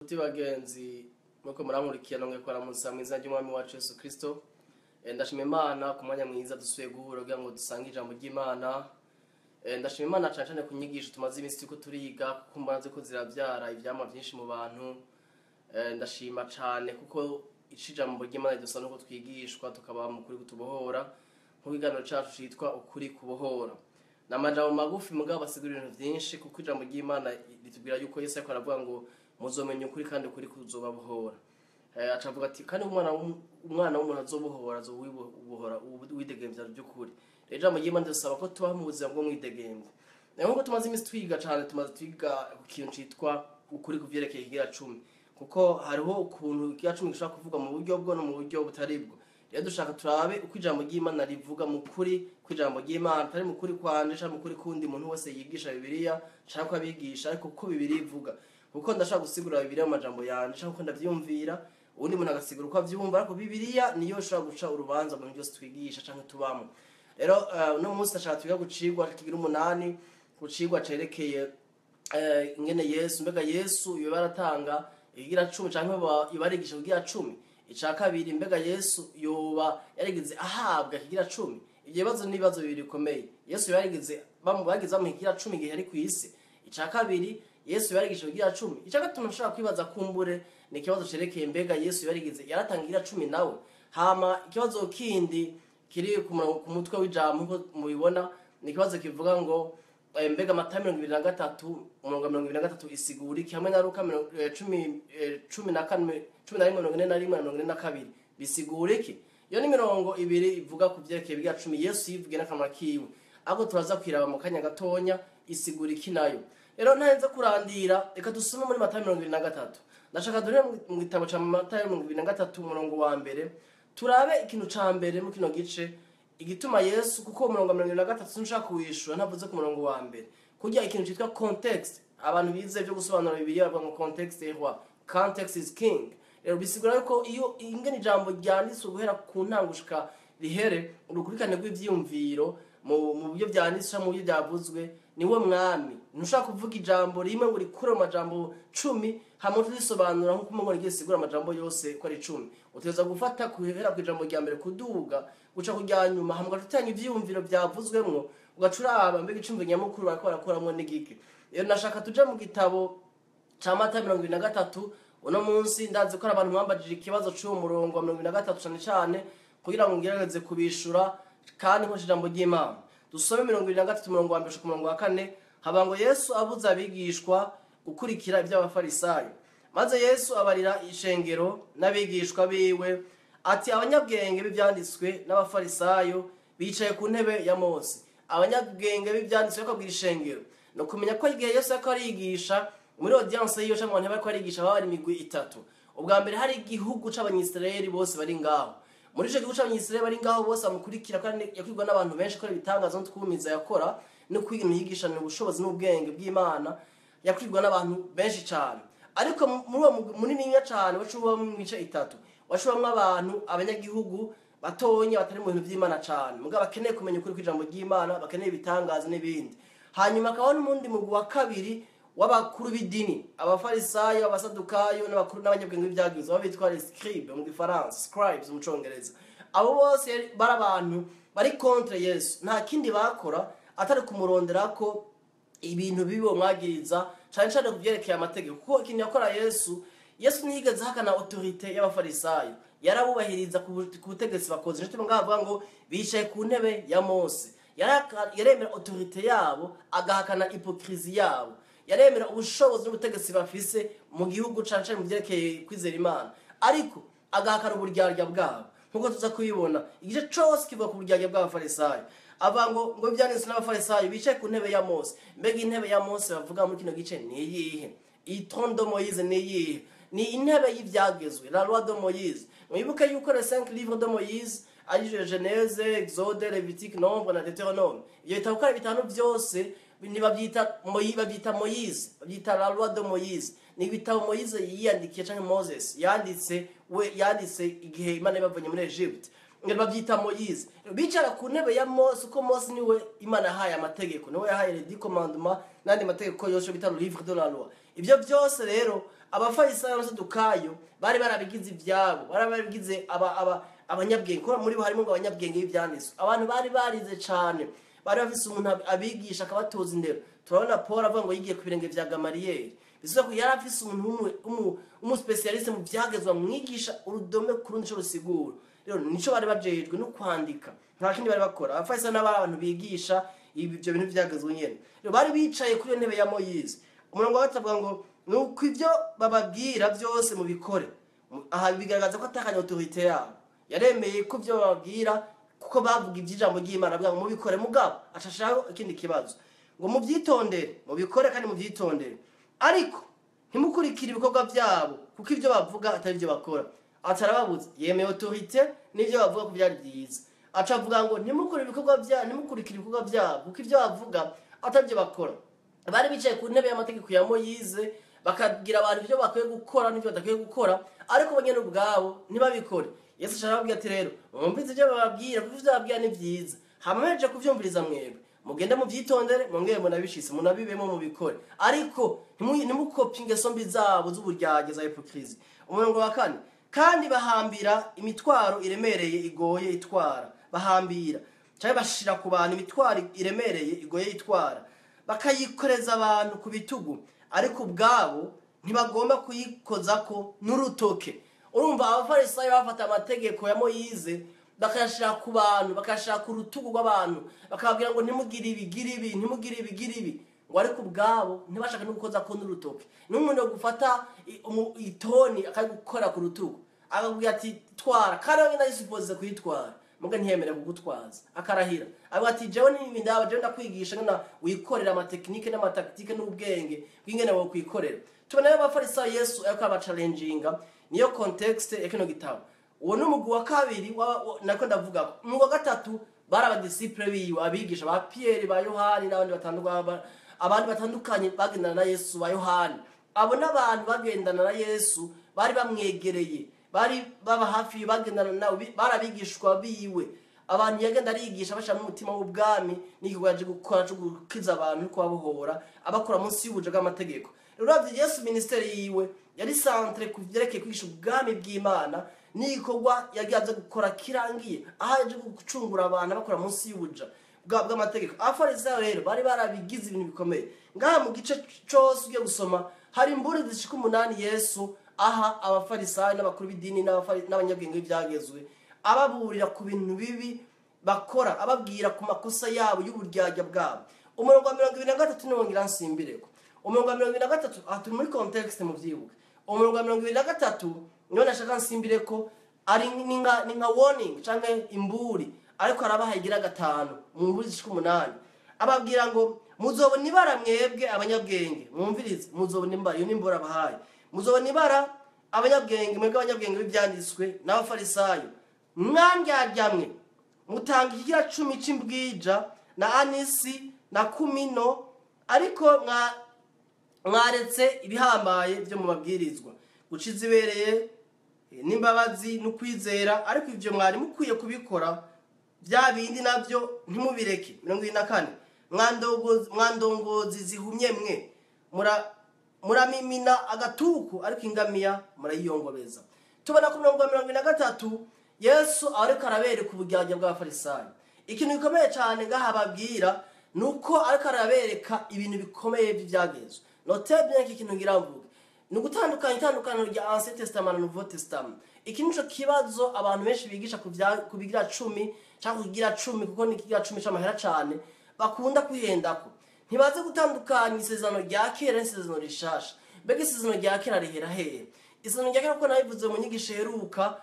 Nshuti bagenzi, muko murankurikira, nongeye kubaramutsa mu izina ry'Umwami wacu Yesu Kristo. Ndashima Imana ku mwanya mwiza dusubiye guhura kugira ngo dusange ijambo ry'Imana. Ndashima Imana cane cane ku nyigisho tumaze iminsi turiko turiga, kuko mbona ziko ziravyara ivyamwa vyinshi mu bantu. Ndashima cane kuko ico ijambo ry'Imana ridusa nuko twigishwa tukaba mu kuri kutubohora, nk'uko ikiganiro cacu citwa "Ukuri kubohora". Ni amajambo magufi mugabo basigura ibintu vyinshi, kuko ijambo ry'Imana ritubwira yuko Yesu ariko aravuga ngo muzomenya ukuri kandi ukuri kuzobabohora. Aca avuga ati kandi umwana w'umuntu azobohora azowibohora widegemvya by'ukuri. Rero ijambo ry'Imana ridusaba ko tubaho mu buzima bwo mwidegemvya. Nayo nkuko tumaze iminsi twiga cane, tumaze twiga ku kintu citwa ukuri kuvyerekeye ikigira cumi, kuko hariho ukuntu ikigira cumi gishobora kuvugwa mu buryo bwo no mu buryo butari bwo. Rero dushaka turabe uko ijambo ry'Imana rivuga mu kuri kw'ijambo ry'Imana, atari mu kuri kwanje canke mu kuri kundi muntu wese yigisha Bibiliya canke ko abigisha, ariko uko Bibiliya ivuga, kuko ndashaka gusigura Bibiliya mu majambo yanje canke uko ndavyumvira, uwundi muntu agasigura uko avyumva, ariko Bibiliya niyo ishobora guca urubanza mu bintu byose twigisha canke tubamo. Rero uno munsi ndashaka twiga ku cigwa kigira umunani, ku cigwa cerekeye ingene Yesu, mbega Yesu yoba aratanga ikigira cumi canke yoba arigisha ikigira cumi? Ica kabiri, mbega Yesu yoba yarigeze ahabwa ikigira cumi? Ivyo bibazo ni ibibazo bibiri bikomeye. Yesu yoba yarigeze bagize bamuha ikigira cumi igihe yari kw'isi? Ica kabiri, Yesu yarigisha ikigira cumi? Ica gatatu nshobora kwibaza kumbure ni ikibazo cerekeye mbega Yesu yarigeze yaratanga ikigira cumi nawe? Hama ikibazo kindi kiri ku mutwe w'ijambo, nkuko mubibona, ni ikibazo kivuga ngo mbega Matayo 23 umurongo wa 23 isigura iki, hamwe na Luka cumi, 14, 11, 41 na 42 bisigura iki? Iyo ni imirongo ibiri ivuga ku vyerekeye ibigira cumi Yesu yivugiye n'akanwa kiwe, ahubwo turaza kwiraba mu kanya gatonya isigura iki nayo. Rero ntarenze kurandira, reka dusome muri Matayo 23. Ndashaka dore mu gitabo ca Matayo 23 umurongo wa mbere, turabe ikintu ca mbere mu kino gice, igituma Yesu, kuko umurongo wa 23 sinshaka kuwishura ntavuze ku murongo wa mbere, kurya ikintu citwa context. Abantu bize byo gusobanura Bibiliya bavuga ngo context est roi, context is king. Rero bisigura yuko iyo ingene ijambo ryanditswe guhera ku ntango gushika rihere, urukurikirane rw'ivyiyumviro mu buryo vyanditswe canke mu buryo byavuzwe niwe mwami. Ntushobora kuvuga ijambo rimwe ngo urikure mu majambo 10 hama uturisobanura nk'uko umengo rigiye risigura amajambo yose ko ari 10. Utegerezwa gufata guhera ku ijambo rya mbere kuduga guca ku rya nyuma, hama ugaca ivyiyumviro vyavuzwemwo, ugaca uraba mbega icumvo nyamukuru bariko barakuramwo n'igiki. Rero nashaka tuje mu gitabo ca Matayo 23 uno munsi. Ndazi ko hari abantu mwambajije ikibazo c'uwo murongo wa 23 cane cane, kugira ngo ngerageze kubishura kandi nkoresheje ijambo ry'Imana. Dusome 23 umurongo wa mbere gushika ku murongo wa kane. Haba ngo Yesu abuza abigishwa gukurikira ivy'Abafarisayo. Maze Yesu abarira ishengero n'abigishwa biwe ati abanyabwenge b'ivyanditswe n'Abafarisayo bicaye ku ntebe ya Mose. Abanyabwenge b'ivyanditswe, bakabwira ishengero, no kumenya ko igihe Yesu yariko arigisha muri audience yiwe canke mu bantu bariko arigisha, baba bari imigwi itatu. Ubwa mbere hari igihugu c'Abanyisirayeli bose bari ngaho. Muri ico gihugu c'Abanyisirayeli bari ngaho bose bamukurikira, kandi yakwirwa n'abantu benshi ko ibitangaza n'utwumiza yakora no kwiga yigishana ubushobozi n'ubwenge bw'Imana, yakwirwa n'abantu benshi cane. Ariko muri uwo mugwi munininya cane wacuba mu mice itatu, wacubamwo abantu abanyagihugu batonya batari mu bintu vy'Imana cane, mugabo bakeneye kumenya ukuri kw'ijambo ry'Imana, bakeneye ibitangaza n'ibindi. Hanyuma akaba n'umundi mugwi wa kabiri w'abakuru b'idini, Abafarisayo, Abasadukayo n'abakuru n'abanyabwenge b'ivyagizwe, abo bitwa les scribes mu Gifaransa, scribes mu Congereza. Abo bose bari abantu bari contre Yesu, nta kindi bakora atari kumuronderako ibintu bibi bomwagiriza, cane cane ku vyerekeye amategeko. Kuko ikintu yakora Yesu, Yesu ntiyigeze ahakana autorité y'Abafarisayo, yarabubahiriza ku butegetsi bakoze. Nico ngaho avuga ngo bicaye ku ntebe ya Mose. Yaremera autorité yabo, agahakana hypocrisie yabo. Yaremera ubushobozi n'ubutegetsi bafise mu gihugu, cane cane mu vyerekeye kwizera Imana, ariko agahakana uburyarya bwabo, nkuko tuza kubibona. Igice cose kivuga ku buryarya bw'Abafarisayo. Avuga ngo ivyanditswe n'Abafarisayo bicaye ku ntebe ya Mose. Mbega intebe ya Mose bavuga muri kino gice ni iyihe? Iyi trône de Moïse ni iyihe? Ni intebe y'ivyagezwe, la loi de Moïse. Mwibuke yuko les cinq livres de Moïse ari Genèse, Exode, Lévitique, Nombre na Deutéronome. Ivyo bitabo uko ari bitanu vyose ntibavyita bavyita Moïse, bavyita la loi de Moïse. Ni ibitabo Moïse yiyandikiye canke Moses yanditse, we yanditse igihe Imana yabavanye muri Egypte. Ngo bavyita Moïse. Bicara ku ntebe ya Mose, uko Mose niwe Imana yahaye amategeko, niwe yahaye les 10 commandements n'andi mategeko yose bita le livre de la loi. Ivyo byose rero Abafarisayo n'Abasadukayo bari barabigize ivyabo, bari barabigize abanyabwenge, kuko muri bo harimo ngo abanyabwenge b'ivyanditswe, abantu bari barize cane, bari bafise umuntu abigisha akabatoza indero. Turabona Paul avuga ngo yigiye ku birenge vya Gamaliyeli, bivuze ko yari afise umuntu w'umuspecialiste mu vyagezwa, mwigisha urudome ku rundi ico rusigura. Rero nico bari bajejwe no kwandika, nta kindi bari bakora. Abafarisayo n'abari abantu bigisha ibyo bintu vyagezwe nyene. Rero bari bicaye kuri iyo ntebe ya Moyize. Umurongo wa 3 avuga ngo nuko ivyo bababwira byose mubikore. Aha bigaragaza ko atakanye autorité yabo, yaremeye ko ivyo bababwira kuko bavuga ivy'ijambo ry'Imana, avuga ngo mubikore. Mugabo acashiraho ikindi kibazo ngo muvyitondere, mubikore kandi muvyitondere, ariko ntimukurikire ibikorwa byabo, kuko ivyo bavuga atari ivyo bakora. Atarababuza, yemeye autorité n'ivyo bavuga ko byari byiza. Aca avuga ngo ntimukure ibikorwa byabo, ntimukurikire ibikorwa byabo, kuko ivyo bavuga atari ivyo bakora. Bari bicaye ku ntebe y'amategeko ya Moyize, bakabwira abantu ibyo bakwiye gukora n'ibyo badakwiye gukora, ariko bo nyene ubwabo ntibabikore. Yesu aca arababwira ati rero mwumvise ibyo bababwira, kuko ivyo bababwira ni vyiza, hama muhejeje kuvyumviriza mwebwe mugende muvyitondere, mwongere munabishitse, munabibemo, mubikore, ariko ntimukopye ingeso mbi zabo z'uburyarya za hypocrisie. Umurongo wa 4, kandi bahambira imitwaro iremereye igoye itwara, bahambira canke bashira ku bantu imitwaro iremereye igoye itwara, bakayikoreza abantu ku bitugu, ariko ubwabo ntibagomba kuyikozako n'urutoke. Urumva Abafarisayo bafata amategeko ya Moyize bakayashira ku bantu, bakayashira ku rutugu rw'abantu, bakababwira ngo ntimugire ibi, gira ibi, ntimugire ibi, gira ibi, ngo ariko ubwabo ntibashaka no gukozako n'urutoke. N'umuntu yo gufata itoni akayigukora ku rutugu, akakubwira ati twara, kandi wenyine ayisupoze kuyitwara, muga ntiyemere kugutwaza, akarahira avuga ati jewe n'ibi ndaba, jewe ndakwigisha ngena wikorera amatekinike n'amataktike n'ubwenge bw'ingene wo kwikorera. Tubona rero Abafarisayo Yesu ariko abachallenginga, niyo context ya kino gitabo. Uwo ni umugwi wa kabiri nako ndavuga ko umugwi wa gatatu bari abadisciple biwe, abigisha ba Pierre, ba Yohani n'abandi batandukanye, abandi batandukanye bagendana na Yesu, ba Yohani. Abo n'abantu bagendana na Yesu bari bamwegereye, bari baba hafi, bagendana nawe, barabigishwa biwe, abantu yagenda arigisha bashira mu mutima w'ubwami n'igikorwa yaje gukora cyo gukiza abantu no kubabohora, abakora munsi y'ubuja bw'amategeko. Uravye Yesu ministeri yiwe yari centre ku vyerekeye kwigisha ubwami bw'Imana n'igikorwa yagiye aza gukora kirangiye, aho yaje gucungura abantu abakora munsi y'ubuja bw'amategeko. Abafarisayo rero bari barabigize ibintu bikomeye. Ngaha mu gice cose ugiye gusoma hari imburi zishika 8 Yesu aha Abafarisayo n'abakuru b'idini n'abanyabwenge b'ivyagezwe, ababurira ku bintu bibi bakora, ababwira ku makosa yabo y'uburyarya bwabo. Umurongo wa 23 niwo ngira nsimbireko. Umurongo wa 23, aha turi muri context muvyibuke. Umurongo wa 23 niwo nashaka nsimbireko, ari ni nka warning canke imburi, ariko arabaha igira 5 mu mburi zishika 8. Ababwira ngo muzobona ibara mwebwe abanyabwenge, mwumvirize, muzobona ibara, iyo ni imbura abahaye. Muzobona ibara abanyabwenge mwebwe abanyabwenge b'ivyanditswe n'Abafarisayo, mwandyarya mutanga ikigira 10 c'imbwija na anisi na kumino, ariko mwaretse ibihambaye byo mu mabwirizwa, guca izibereye n'imbabazi n'ukwizera, ariko ivyo mwari mukwiye kubikora, bya bindi navyo ntimubireke. 74, mwandongozi zihumye mwe, muramimina agatuku, ariko ingamiya murayiyongobeza. Tubona ku murongo wa 73 Yesu ariko arabereka uburyarya bw'Abafarisayo. Ikintu gikomeye cyane ngaha babwira nuko ariko arabereka ibintu bikomeye by'ibyagezwe. Note bien ko ikintu ngira mvuge ni ugutandukanya itandukaniro rya Ancien Testament na Nouveau Testament. Iki nico kibazo abantu benshi bigisha ku bigira 10 cyangwa kugira 10, kuko ni kigira 10 c'amahera cane bakunda kwihendako. Ntibaze gutandukanya isezerano rya kera n'isezerano rishasha. Mbega isezerano rya kera rihera hehe? Isezerano rya kera, kuko nabivuze mu nyigisho iheruka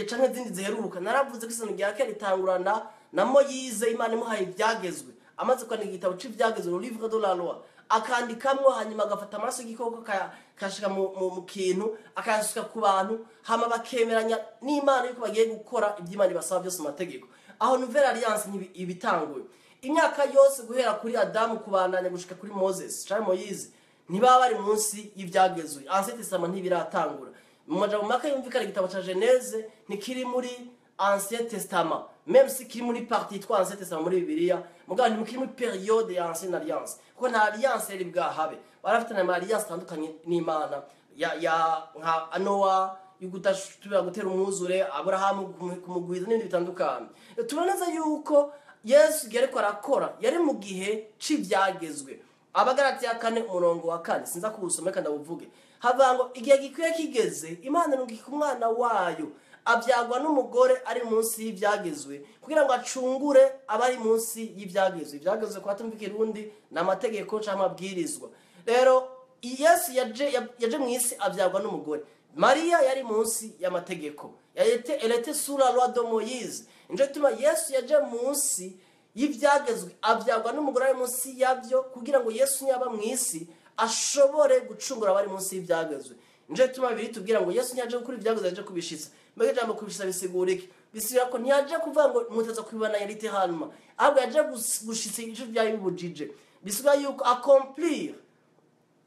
canke izindi ziheruka, naravuze ko isezerano rya kera ritangurana na Moyize, Imana imuhaye ivyagezwe, amaze kwandika igitabo c'ivyagezwe, le livre de la loi, akandikamwo, hanyuma agafata amaraso y'igikoko akayashika mu kintu, akayasuka ku bantu, hama bakemeranya n'Imana yuko bagiye gukora ivy'Imana ibasaba byose mu mategeko. Aho Nouvelle Alliance ibitanguye. Imyaka yose guhera kuri Adamu kubandanya gushika kuri Moses canke Moyize ntibaba bari munsi y'ivyagezwe. Ancien Testament ntibiratangura. Mu majambo make yumvikana, igitabo ca Genèse ntikiri muri Ancien Testament, même si kiri muri partie yitwa Ancien Testament muri Bibiliya, mugabo ntimukiri muri période ya Ancienne Alliance, kuko nta alliance yari bwahabe. Barafitanye ama alliance atandukanye n'Imana. ya nka Noah yugutashobora gutera umwuzure, Aburahamu kumugwiza n'ibindi bitandukanye. Tubona neza yuko Yesu yariko arakora yari mu gihe c'ivyagezwe. Abagalatiya 4:4 sinza kuwusoma kandi ndabuvuge. Havuga ngo igihe gikwiye kigeze Imana irungika umwana wayo abyagwa n'umugore ari munsi y'ivyagezwe kugira ngo acungure abari munsi y'ivyagezwe. Ivyagezwe kwa tumva ikirundi ni amategeko canke amabwirizwa. Rero Yesu yaje mu isi abyagwa n'umugore. Maria yari munsi y'amategeko. Elle était sous la loi de Moïse. Nico gituma Yesu yaje munsi y'ivyagezwe abyagwa n'umugore ari munsi yavyo kugira ngo Yesu nyaba mu isi ashobore gucungura abari munsi y'ivyagezwe. Nico gituma Bibiliya itubwira ngo Yesu ntiyaje gukora ivyagezwe, yaje kubishitsa. Mbega ijambo kubishitsa bisigura iki? Bisigura ko ntiyaje kuvuga ngo mutaza kwibana yarite hanyuma, ahubwo yaje gushitsa ico vyari bibujije. Bisigura yuko accomplir,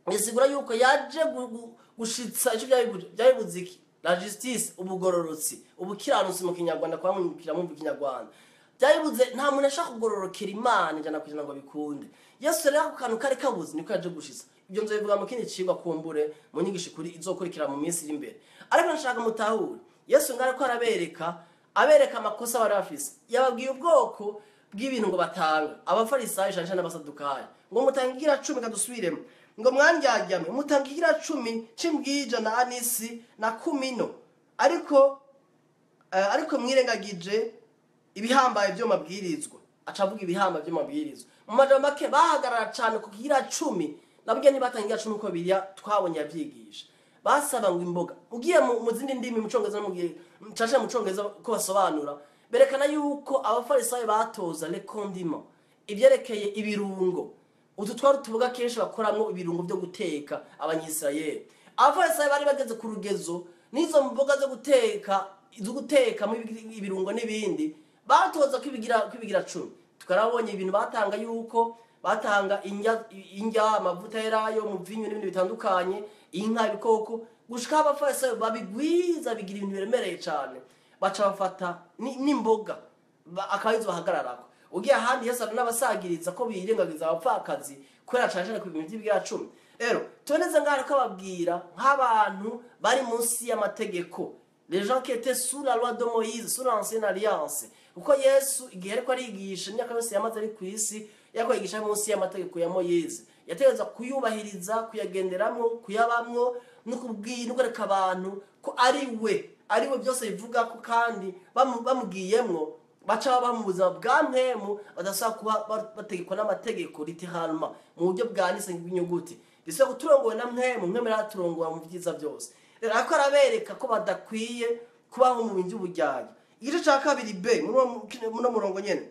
bisigura yuko yaje gushitsa ico vyari bibuze iki? La justice, ubugororotsi, ubukiranutsi mu Kinyarwanda, kwa mwumvira mu Kinyarwanda. Byabibuze nta muntu ashaka kugororokera Imana 100% ngo bikunde. Yesu rero ako kantu kari kabuze niko yaje gushitsa. Ibyo nzobivuga mu kindi cigwa kumbure mu nyigisho kuri izokurikira mu minsi iri imbere. Ariko nshaka mutahure, Yesu ngara ko arabereka, abereka amakosa bari bafise. Yababwiye ubwoko bw'ibintu ngo batanga. Abafarisayo cyane cyane n'abasadukayo. Ngo mutangira 10 kadusubiremo. Ngo mwandyajyame mutangira 10 c'imbwija na anisi na kumino. Ariko mwirengagije ibihambaye byo mabwirizwa. Acavuga ibihambaye byo mabwirizwa. Mu majambo make bahagarara cyane ku kigira 10, nabwo ntibatangira 10 uko biriya twabonye yavyigisha. Basaba ngo imboga. Ugiye mu zindi ndimi mu Congereza no mu cyaje mu Congereza ko basobanura, berekana yuko abafarisayo batoza les condiments, ivyerekeye ibirungo. Utu twari tuvuga kenshi bakoramwo ibirungo byo guteka abanyisirayeli. Abafarisayo bari bageze ku rugezo n'izo mboga zo guteka, izo guteka mu ibirungo n'ibindi, batoza kwibigira 10. Tukarabonye ibintu batanga yuko batanga injya, amavuta yerayo, umuvinyu n'ibindi bitandukanye, inka, ibikoko, gushika abafarisayo babigwiza bigira ibintu biremereye cyane. Baca bafata n'imboga akayizo bahagararako. Ugiye ahandi Yesu n'abasagiriza ko birengagiza abapfakazi kubera cyane ku bintu by'ibigira 10. Rero tuboneze ngaho ko ababwira nk'abantu bari munsi y'amategeko, les gens qui étaient sous la loi de Moïse, sous l'ancienne alliance. Uko Yesu igihe ariko arigisha imyaka yose yamaze ari ku isi, yariko yigisha munsi y'amategeko ya Moïse. Yategerezwa kuyubahiriza, kuyagenderamwo, kuyabamwo, no kwereka abantu ko ari we byose bivuga ko, kandi bamugiyemwo baca baba mu buzima bwa mpemu badasaba kuba bategekwa n'amategeko littéralement mu buryo bwanditse bw'inyuguti. Bisaba kuturongowe na mpemu, mpemu araturongora mu byiza byose. Rero ariko arabereka ko badakwiye kubaho mu bintu by'ubujyanye. Igice ca 2 b muri murongo nyene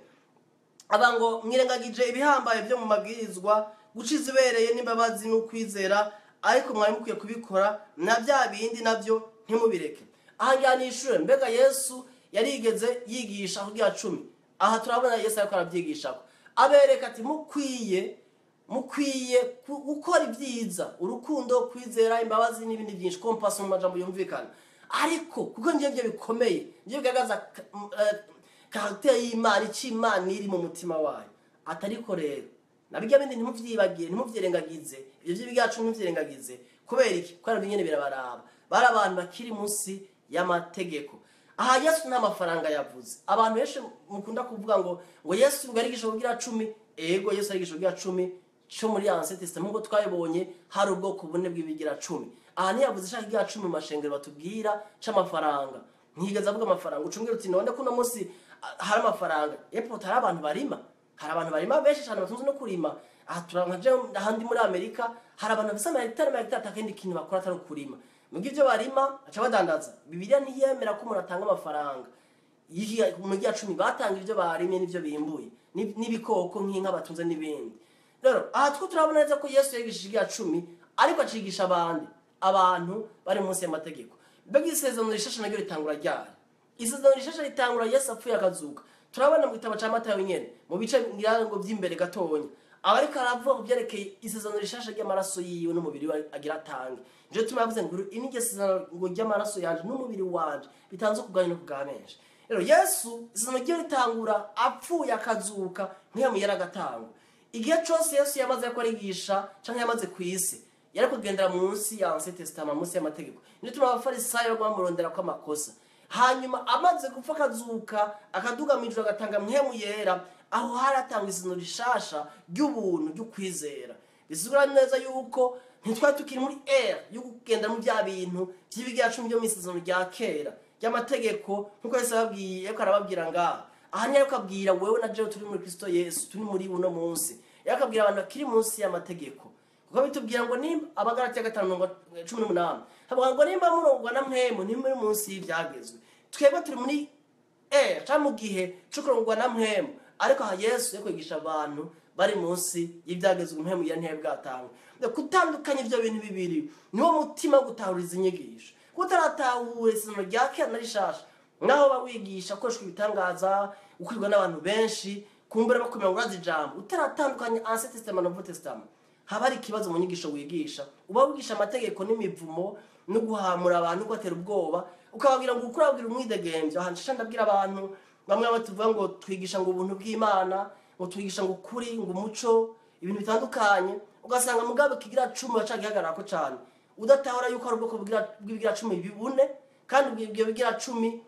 aba ngo mwirengagije ibihambaye byo mu mabwirizwa, guca izibereye n'imbabazi n'ukwizera, ariko mwari mukwiye kubikora na bya bindi nabyo ntimubireke. Aha ngaha ni ishure. Mbega Yesu yarigeze yigisha kugira 10. Aha turabona Yesu ariko arabyigishako, abereka ati mukwiye gukora ibyiza, urukundo, kwizera, imbabazi n'ibindi byinshi, compassion mu majambo yumvikana. Ariko kuko ngiye byo bikomeye, ngiye bigaragaza caractère y'Imana, icyo Imana iri mu mutima wayo. Atariko rero nabijya bindi ntimuvyibagiye, ntimuvyirengagize, ibyo by'ibyacu ntimuvyirengagize. Kubera iki? Kubera binyene birabaraba. Bari abantu bakiri munsi y'amategeko. Aha Yesu nta mafaranga yavuze. Abantu benshi mukunda kuvuga ngo Yesu ngo arigisha kugira 10. Ego Yesu arigisha kugira 10 cyo muri Ancien Testament ngo twayibonye hari ubwoko bune bw'ibigira 10. Aha ntiyavuze ishaka igira 10 mu mashengero batubwira c'amafaranga. Ntiyigeze avuga amafaranga. Ucumbwira uti none kuno munsi hari amafaranga. Epo hari abantu barima. Hari abantu barima benshi cyane batunze no kurima. Aha turankaje ahandi muri Amerika hari abantu bafise amahegitari atakindi kintu bakora atari kurima. Mugi ibyo barima aca badandaza. Bibiliya ntiyemera ko umuntu atanga amafaranga. Mu gihe 10 batanga ibyo barimye n'ibyo bimbuye, n'ibikoko nk'inka batunze n'ibindi. Rero aha two turabona neza ko Yesu yigishije igihe 10 ariko acigisha abandi, abantu bari munsi y'amategeko. Mbega isezerano rishasha naryo ritangura ryari? Isezerano rishasha ritangura Yesu apfuye akazuka. Turabona mu gitabo ca Matayo nyene, mu bice ngira ngo by'imbere gatonya, abariko aravuga ku byerekeye isezerano rishasha ry'amaraso yiwe n'umubiri we agira atange. Nje tuma yavuze ngo inige isezerano ngo ry'amaraso yanje n'umubiri wanje bitanze kuganya no kugabensha. Rero Yesu isezerano rye ritangura apfuye akazuka, nk'iyo yari agatangwa. Igihe cyose Yesu yamaze ko arigisha canke yamaze ku isi, Yari kugendera munsi ya Ancien Testament, munsi y'amategeko. Nico tuma Abafarisayo bamurondera ko amakosa. Hanyuma amaze gupfa, akazuka, akaduga mu ijuru, agatanga Mpwemu Yera, aho haratangwa isezerano rishasha ry'ubuntu, ry'ukwizera. Bisigura neza yuko ntitwari tukiri muri ère yo kugenda mu bya bintu by'ibigira cumi byo mu isezerano rya kera ry'amategeko, nk'uko Yesu yababwiye, ariko arababwira ngaha. Aha niyo ariko abwira wewe na jewe turi muri Kristo Yesu, turi muri buno munsi. Yariko abwira abantu bakiri munsi y'amategeko, kuko bitubwira ngo nimba, Abagalatiya 5:18, havuga ngo nimba murongwa na Mpwemu, ntimuri munsi y'ivyagezwe. Twebwe turi muri ère cyangwa mu gihe cyo kurongwa na Mpwemu, ariko aha Yesu yo kwigisha abantu bari munsi y'ibyagezwe, Mpwemu ya ntebe bwatangwe. Gutandukanya ibyo bintu bibiri niwo mutima wo gutahuriza inyigisho. Kutaratahura isezerano rya kera na rishasha, naho bawigisha akoreshwa ibitangaza, ukwirwa n'abantu benshi, kumbura bakomera ngo urazi ijambo, utaratandukanya Ancien Testament na Nouveau Testament, haba hari ikibazo mu nyigisho wigisha. Uba wigisha amategeko n'imivumo no guhamura abantu, kubatera ubwoba, ukababwira ngo ukuri, ababwira umwidegembyo. Ahantu sha ndabwira abantu bamwe bamwe tuvuga ngo twigisha ngo ubuntu bw'Imana, ngo twigisha ngo ukuri, ngo umuco, ibintu bitandukanye, ugasanga mugabo kigira cumi bacagihagarara ko cane, udatahura yuko ari ubwoko bw'ibigira cumi bibune, kandi ibyo bigira cumi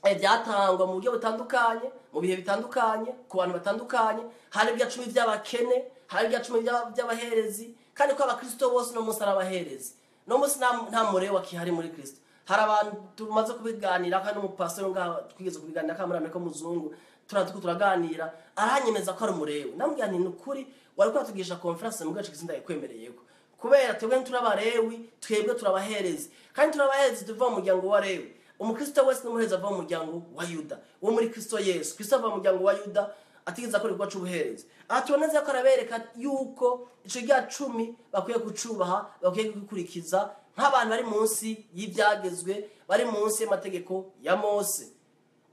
byatangwa mu buryo butandukanye, mu bihe bitandukanye, ku bantu batandukanye. Hari ibya cumi by'abakene, hari ibya cumi by'abaherezi, kandi ko abakristo bose no munsi ari abaherezi. No munsi nta murewa kihari muri Kristo. Hari abantu tumaze kubiganira, kandi n'umupasiteri ngaha twigeze kubiganira kandi muri Amerika, w'umuzungu, turatuko turaganira, aranyemeza ko ari umurewe. Namubwira nti: "Ni ukuri wari kwatugisha conference mu gace ndayikwemereyeko, kubera twebwe ntiturabarewi, twebwe turabaherezi, kandi turabaherezi tuva mu muryango wa Lewi." Umukristo wese n'umuherezi ava mu muryango wa Yuda wo muri Kristo Yesu. Kristo ava mu muryango wa Yuda, atigeze akora igikorwa c'ubuherezi. Aha tubona neza ko arabereka yuko ico rya cumi bakwiye kucubaha, bakwiye kugikurikiza nk'abantu bari munsi y'ibyagezwe, bari munsi y'amategeko ya Mose.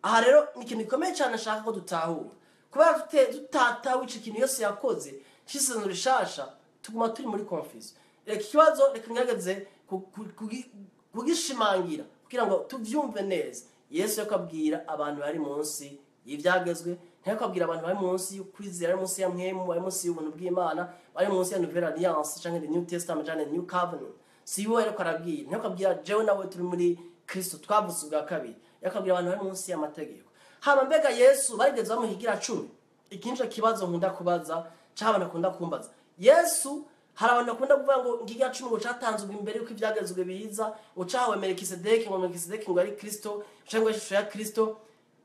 Aha rero ni ikintu gikomeye cyane ashaka ko dutahura, kubera tutatawe ico kintu yose yakoze c'isezerano rishasha, tuguma turi muri confusion. Reka ikibazo, reka ngerageze kugishimangira kugira ngo tuvyumve neza. Yesu yakabwira abantu bari munsi y'ivyagezwe, ntiyakabwira abantu bari munsi y'ukwizera, bari munsi ya Mpwemu, bari munsi y'ubuntu bw'Imana, bari munsi ya Nouvelle Alliance canke the New Testament canke the New Covenant. Si bo yariko arabwira. Ntiyakabwira jewe nawe turi muri Kristo, twavutse ubwa kabiri. Yakabwira abantu bari munsi y'amategeko. Hama mbega Yesu barigeze bamuhigira cumi? Iki nico kibazo nkunda kubaza canke abantu bakunda kumbaza. Yesu, hari abantu bakunda kuvuga ngo ngiga cumi ngo catanzwe imbere yuko ivyagezwe biza, ngo cahawe Melikisedeki, ngo Melikisedeki ngo ari Kristo cyangwa ishusho ya Kristo,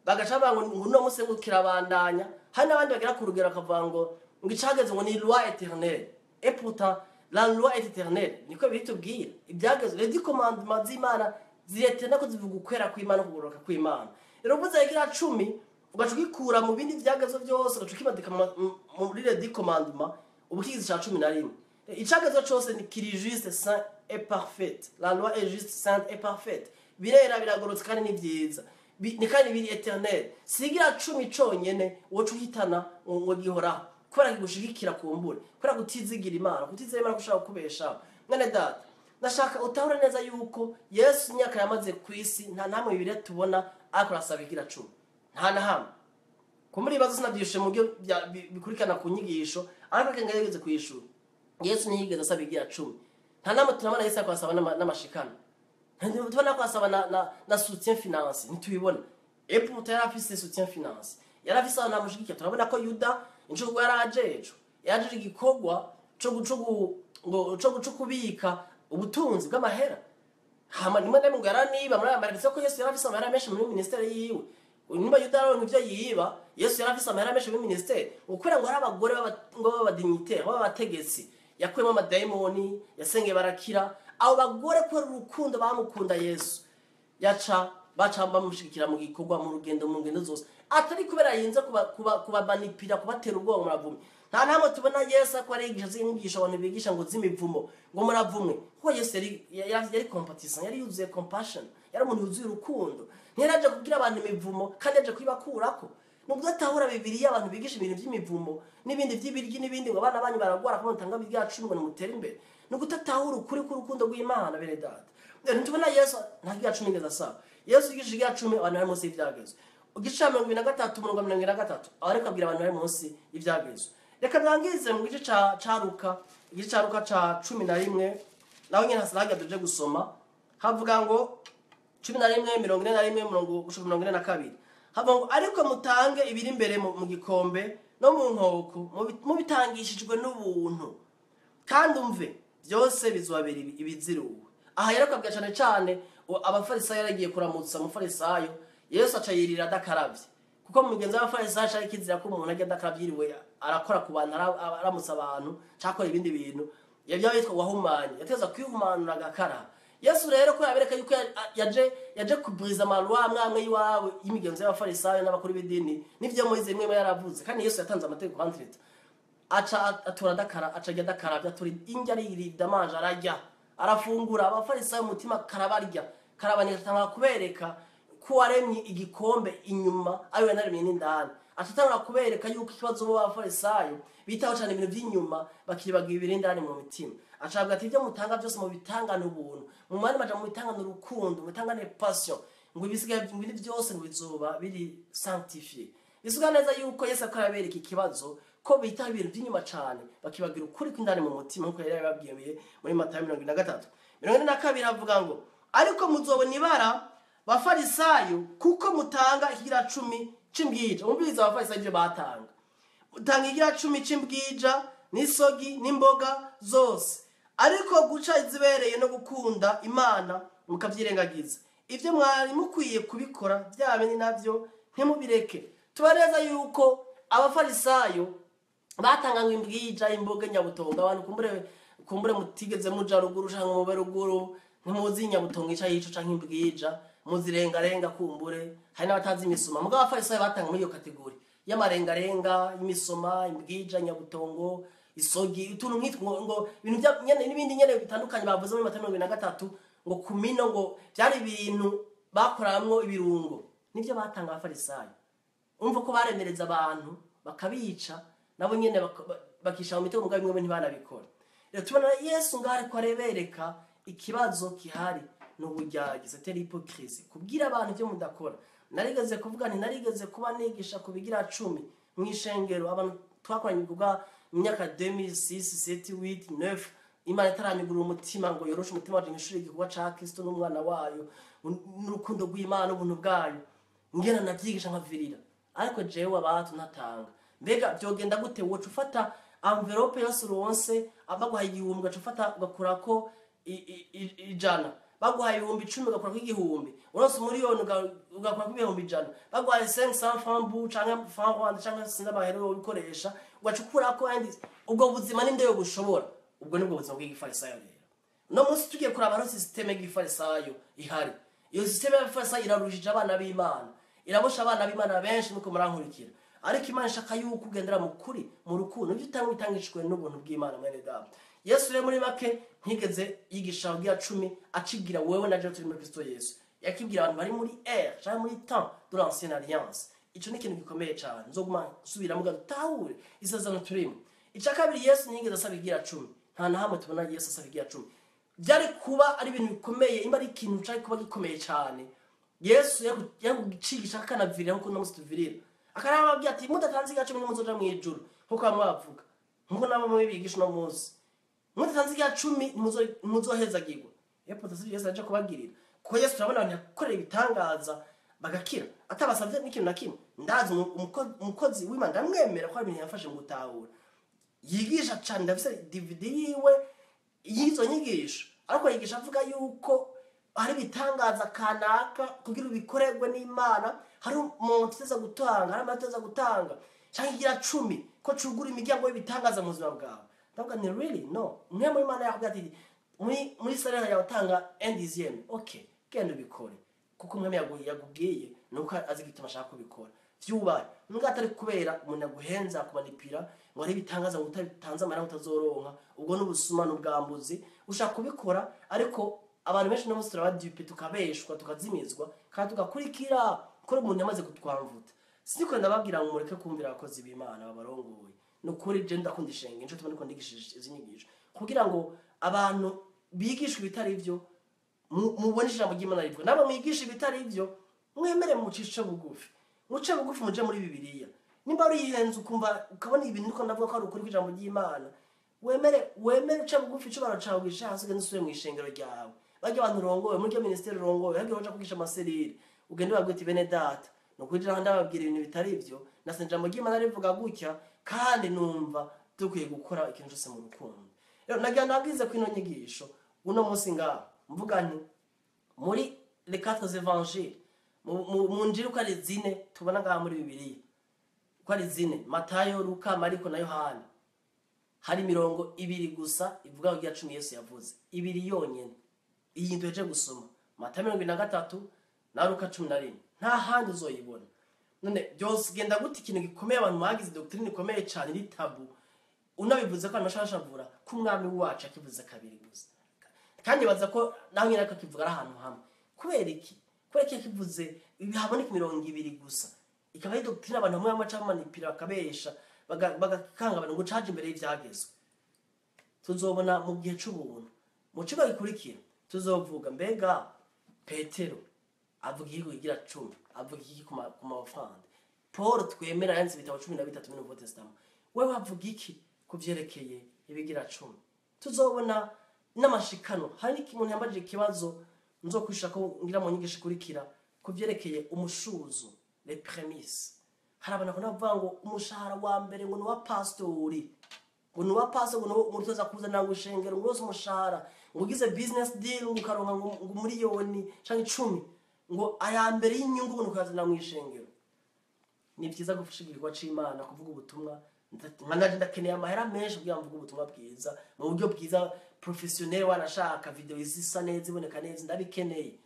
bagaca bavuga ngo uno munsi ngo kirabandanya. Hari n'abandi bagera ku rugero bakavuga ngo icageze ngo ni loi éternelle. Et pourtant la loi est éternelle, niko bitubwira. Ibyagezwe, les 10 commandements z'Imana ziri éternel, ko zivuga ukwera kw'Imana, kugororoka kw'Imana. Rero uvuze igira cumi, ugaca ugikura mu bindi vyagezwe byose, ugaca ukimadika muri les 10 commandements, uba ukigize ica 11. Icagezwe cose ni kiri juste, saint et parfaite. La loi est juste, sainte et parfaite. Birera, biragororotse kandi ni vyiza. Ni kandi biri éternel. Sigira cumi conyene woca uhitana ngo gihoraho kubera kigushigikira, kumbure kubera kutizigira Imana, kutizera Imana kushaka kubeshaho. Mwene data, ndashaka utahure neza yuko Yesu imyaka yamaze ku isi, nta namwe Bibiliya tubona ariko arasaba igira cumi, nta na hamwe. Kumuri ibibazo sinabyishe mu buryo bikurikirana ku nyigisho, ariko reka ngerageze kuyishura. Yesu ntiyigeze asaba igira cumi. Nta namwe tunabona Yesu ariko arasaba n'amashikano. Tubona ko asaba na soutien financier, ntitubibona. Et pourtant yari afise soutien financier, yari afise abantu bamushigikiye. Turabona ko Yuda inshuro yari ajejwe, yarajeje igikorwa co kubika ubutunzi bw'amahera. Hama rimwe na rimwe ngo yaraniba muri aya mahera, ko Yesu yari afise amahera menshi muri ministère yiwe. Nimba Yuda aronka ivyo yiba, Yesu yari afise amahera menshi muri ministère, kubera ngo hari abagore ngo b'aba dignitaires, b'abategetsi yakuyemo amadayimoni, yasengeye barakira. Abo bagore, kubera urukundo bamukunda Yesu, yaca baca bamushigikira mu gikorwa, mu rugendo, mu ngendo zose, atari kubera yinze kubamanipira, kubatera ubwoba, muravumwe. Nta namwe tubona Yesu ko arigisha zinyigisho abantu bigisha ngo z'imivumo, ngo muravumwe, kuko Yesu yari compatissant, yari yuzuye compassion, yari umuntu yuzuye urukundo. Ntiyaraje kubwira abantu imivumo kandi yaje kuyibakurako. Nubwo atahura Bibiliya, abantu bigisha ibintu by'imivumo n'ibindi by'ibiryi n'ibindi, ngo abana banyu baragwara kuko mutanga bya cumi ngo nimutere imbere, ni ugutatahura ukuri k'urukundo rw'Imana. Bene data, rero ntitubona Yesu nta rya cumi ngeza asaba. Yesu yigisha irya cumi abantu bari munsi y'ibyagezwe. Igice cya 23, umurongo wa 23, aho ariko abwira abantu bari munsi y'ibyagezwe. Reka ndangize mu gice ca Luka, igice ca Luka ca 11, naho nyene hasigaye tuje gusoma. Havuga ngo 11 41 mirongo gushika 42, havuga ngo ariko mutange ibiri imbere mu gikombe no mu nkoko, mubitangishijwe n'ubuntu, kandi umve byose bizobabera ibiziruwe. Aha rero akabwira cane cane abafarisayo, yaragiye kuramutsa umufarisayo, Yesu aca yirira adakaravye, kuko mu migenzo y'abafarisayo cari kizira ko umuntu agenda akaravye yiriwe arakora ku bantu, aramutsa abantu canke akora ibindi bintu, yavyo yitwa wahumanye, yateza kwihumanura agakara. Yesu rero ko yabereka yuko yaje kuburiza amalwa amwe amwe y'iwabo y'imigenzo y'abafarisayo n'abakuru b'idini n'ivyo Moyize imwe yaravuze, kandi Yesu yatanze amategeko entre-temps. Aca atora adakara, aca ajya adakaravye, atora indya arira amanje, ararya, arafungura. Abafarisayo umutima karabarya, karabanika, atangura kubereka ko waremye igikombe inyuma ariwe yanaremye n'indani. Aca atangura kubereka yuko ikibazo bo abafarisayo bitaho cane ibintu vy'inyuma, bakibagira ibiri indani mu mitima. Aca avuga ati ibyo mutanga byose mubitangane ubuntu, mu mwanya maja mubitangane urukundo, mubitangane passion, ngo ibisigaye ibindi byose ngo bizoba biri sanctifié. Bisuga neza yuko Yesu akora abereka ikibazo ko bitaho ibintu by'inyuma cane, bakibagira ukuri kw'indani mu mutima, nkuko yari yababwiye muri Matayo 43. 42 avuga ngo ariko muzobona ibara bafarisayo, kuko mutanga ikigira 10 c'imbwija. Umviriza abafarisayo ivyo batanga, mutanga ikigira 10 c'imbwija n'isogi n'imboga zose, ariko guca izibereye no gukunda Imana mukavyirengagiza. Ivyo mwari mukwiye kubikora bya bindi navyo ntimubireke. Tuba neza yuko abafarisayo batanga ngo imbwija, imboga, nyabutongo. Abantu kumbure mutigeze muja ruguru canke mube ruguru, ntimuzi nyabutongo ica yico canke imbwija, muzirengarenga, kumbure hari n'abatazi imisoma. Mugabo abafarisayo batanga muri iyo catégorie y'amarengarenga, imisoma, imbwija, nyabutongo, isogi, utuntu nk'itwo, ngo ibintu bya nyene n'ibindi nyene bitandukanye bavuze muri Matayo 23, ngo kumino, ngo byari ibintu bakoramwo ibirungo, nivyo batanga abafarisayo. Umva ko baremereza abantu bakabica, nabo nyene bakisha mu mitego, mugabo bimwe ntibanabikora. Rero tubona Yesu ngaho ariko arebereka ikibazo kihari n'uburyarya, c'était l'hypocrisie, kubwira abantu ibyo mudakora. Narigeze kuvuga nti narigeze kuba nigisha ku bigira 10 mu ishengero, abantu twakoranye ibikorwa mu myaka 2006, 7, 8, 9, Imana itaranyugurura umutima ngo yoroshe umutima waje mw'ishuri igikorwa ca Kristo n'umwana wayo n'urukundo rw'Imana n'ubuntu bwayo, ngena navyigisha nkavirira, ariko jewe abantu ntatanga. Mbega byogenda gute woca ufata enveloppe yose uronse, baguhaye 1000 ugaca ufata ugakurako 100, baguhaye 10,000 ugakurako 1000, uronse 1,000,000 ugakurako 100,000, baguhaye 500 francs bu canke franc Rwanda canke sinzi amahera wowe ubikoresha, ugaca ukurako andi? Ubwo buzima ninde yo bushobora? Ubwo nibwo buzima bw'igifarisayo. Rero no munsi tugiye kuraba hariho système y'igifarisayo ihari. Iyo système y'abafarisayo irarushije abana b'Imana, irabosha abana b'Imana benshi nuko murankurikira. Ariko Imana ishaka yuko ugendera mu kuri, mu rukundo, ibyo utanga bitangishijwe n'ubuntu bw'Imana. Mwene data, Yesu rero muri make ntigeze yigisha ababwira 10, acigira wewe na jewe turi muri Kristo Yesu. Yakibwira abantu bari muri ère cyangwa muri temps de l'ancienne alliance. Ico ni ikintu gikomeye cyane, nzoguma nsubiramo ngo dutahure isezerano turimo. Icya kabiri, Yesu ntiyigeze asaba igira 10. Nta na hamwe tubona Yesu asaba igira 10. Byari kuba ari ibintu bikomeye, imba ari ikintu cari kuba gikomeye cyane, Yesu yakucigisha akanavirira nkuko no musi tuvirira, akarababwira ati mudatanze igira 10 ntimuzoja mu ijuru, nkuko bamwe bavuga, nkuko nabo bamwe bigisha uno munsi, mudatanze igira 10 ntimuzohezagirwa. Epo tasi Yesu aje kubagirira, kuko Yesu turabona abantu yakorera ibitangaza bagakira atabasavye n'ikintu na kimwe. Ndazi umukozi w'Imana ndamwemera ko hari ibintu yamfashe mu gutahura, yigisha cane, ndafise DVD yiwe y'izo nyigisho, ariko yigisha avuga yuko hari ibitangaza kanaka kugira ubikorerwe n'Imana hari umuntu uteza gutanga, hari amata uteza gutanga canke igira 10 ko cugura imiryango y'ibitangaza mu buzima bwawe. Ndavuga nti really no, mwe muri Imana yakubwira ati muri salaire yawe utanga un dixième, okay, genda ubikore, kuko umwami yakubwiye nuko azi igituma ashaka kubikora, vyubahe. Nubwo atari kubera umuntu aguhenza kumanipira ngo ari ibitangaza ngo utatanze amahera utazoronka, ubwo n'ubusuma n'ubwambuzi. Ushaka kubikora, ariko abantu benshi no munsi turabadupe, tukabeshwa, tukazimizwa, kandi tugakurikira ko umuntu yamaze kutwamvuta. Siniko ndababwira ngo mureke kumvira abakozi b'Imana babarongoye. Ni ukuri je ndakunda ishenge, nico tubona ko ndigishije izi nyigisho kugira ngo abantu bigishwe ibitari byo, mubone ijambo ry'Imana rivuga. Nabo mwigisha ibitari byo, mwemere mucishe bugufi, muce bugufi, muje muri Bibiliya. Nimba urihenze ukumva ukabona ibintu niko ndavuga ko ari ukuri kw'ijambo ry'Imana, wemere uca bugufi, icubahiro cawe ugishe hasi, ugende usubire mw'ishengero ryawe. Barya abantu urongoye muri iryo minisiteri urongoye, hagiye uja kwigisha amaserire, ugende ubabwire uti bene data, ni ukuri jewe ndababwira ibintu bitari ivyo, nasenze ijambo ry'Imana rivuga gutya, kandi numva dukwiye gukora ikintu cyose mu rukundo. Rero nagira ndabwize ko ino nyigisho uno munsi ngaha mvuga nti muri les quatre évangiles, mu njiri uko ari zine tubona ngaha muri Bibiliya, uko ari zine, Matayo, Luka, Mariko na Yohana, hari imirongo ibiri gusa ivuga ko igira 10 Yesu yavuze, ibiri yonyene. Iyi duheje gusoma Matayo 23 na Luka 11, nta handi uzoyibona. None byose genda gute ikintu gikomeye abantu bagize doctrine ikomeye cyane iri tabu, unabivuze ko amashashavura ko umwami wacu akivuze kabiri gusa, kandi baza ko nawe nyine akakivuga ari ahantu hamwe. Kubera iki? Kubera iki yakivuze haboneka imirongo ibiri gusa, ikaba ari doctrine abantu bamwe bamwe baca manipira bakabesha bagakanga abantu ngo caje imbere y'ivyagezwe. Tuzobona mu gihe c'ubuntu mu kigo gikurikira tuzovuga mbega Petero avuga iki kugira 10, avuga iki ku mafaranga. Paul twemera yanditse ibitabo 13 muri Nouveau Testament, wewe avuga iki kuvyerekeye ibigira 10? Tuzobona n'amashikano. Hari umuntu yambajije ikibazo nzokwisha ko ngira mu nyigisho ikurikira kuvyerekeye umushuzo, les prémices. Hari abantu bakunda kuvuga ngo umushahara wa mbere ngo ni uwa pastori, ngo ni uwa pastor, ngo ni uwo utoza kuzana ngo ishengero, ngo wose umushahara, ngo ugize business deal ngo ukaronka ngo miliyoni canke 10, ngo aya mbere y'inyungu ngo ukazana mu ishengero. Ni vyiza gufasha igikorwa c'Imana, kuvuga ubutumwa. Nka ndakeneye amahera menshi kugira ngo mvuge ubutumwa bwiza mu buryo bwiza professionnel, wanashaka video zisa neza iboneka neza, ndabikeneye.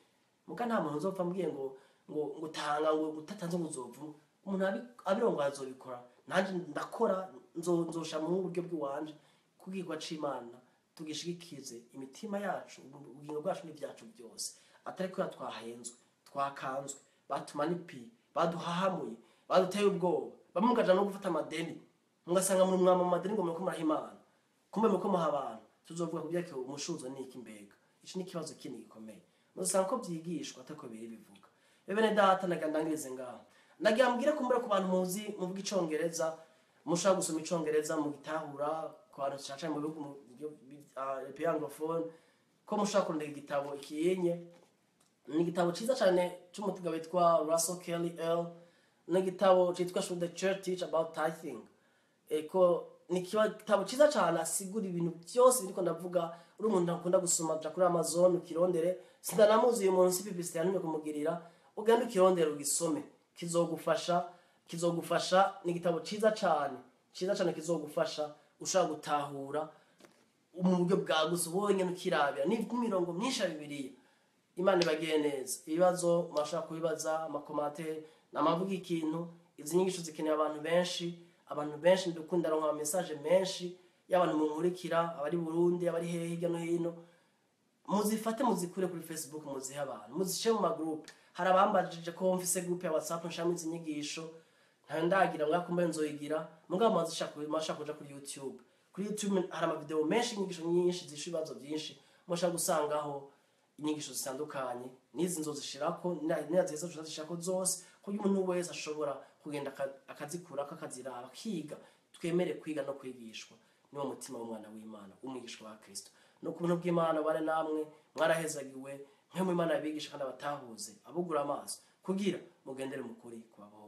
Muga nta muntu uzopfa ambwiye ngo ngo tanga, ngo utatanze ngo uzovuma. Umuntu abirongo azobikora, nanje ndakora, nzosha mu buryo bw'iwanje kubwirwa c'Imana, tugishigikize imitima yacu, ubugingo bwacu n'ibyacu byose, atari ko twahenzwe, twakanzwe, batumanipi, baduhahamuye, baduteye ubwoba, bamwe mukaja no gufata amadeni, mugasanga muri mwama mu madeni ngo muriko muraha Imana, kumbe muriko muha abantu. Tuzovuga ku byerekeye umushuzo ni iki mbega? Ici ni ikibazo kindi gikomeye. Muzosanga ko vyigishwa atako biri bivuga. Bene data, nagira ndangirize ngaho. Nagira mbwire kumbura ku bantu muzi muvuga icongereza, mushaka gusoma icongereza mu gitahura, ku bantu cyane mu bihugu pays anglophone, ko mushaka kurondera igitabo ikiyenye. Ni igitabo ciza cyane c'umutuga witwa Russell Kelly L. Ni igitabo citwa Should the Church Teach About Tithing. Eko ni igitabo ciza cyane asigura ibintu byose biriko ndavuga. Uri umuntu akunda gusoma, ja kuri Amazon ukirondere. Sindanamuzi uyu muntu, si publicité yantumye kumugirira, ugende ukirondere ugisome, kizogufasha, kizogufasha. Ni igitabo ciza cyane, ciza cyane, kizogufasha ushaka gutahura mu buryo bwagutse ubonye ukirabira n'imirongo myinshi ya Bibiliya. Imana ibagiye neza. Ibibazo mwashaka kubibaza, amakomantere, namavuga ikintu. Izi nyigisho zikeneye abantu benshi, abantu benshi ndukunda ronka ama message menshi y'abantu munkurikira, abari Burundi, abari hehe hirya no hino. Muzifate muzikure kuri Facebook, muzihe abantu, muzishe mu magroup. Hari abambajije ko mfise group ya WhatsApp nshamo izi nyigisho, ntayo ndagira mwakumbe nzoyigira. Mugabo mwashaka kuja kuri YouTube. Kuri YouTube hari ama video menshi, inyigisho nyinshi zisha ibibazo byinshi, mushaka gusangaho inyigisho zitandukanye. N'izi nzozishirako, n'izi nzozishirako zose, kuburyo umuntu wese ashobora kugenda akazikura, akaziraba, akiga. Twemere kwiga no kwigishwa, niwo mutima w'umwana w'Imana, umwigishwa wa Kristo. No ku buntu bw'Imana bane namwe, mwarahezagiwe, mwe mu Imana abigisha kandi abatahuze, abugura amaso kugira mugendere mu kuri kubabohora.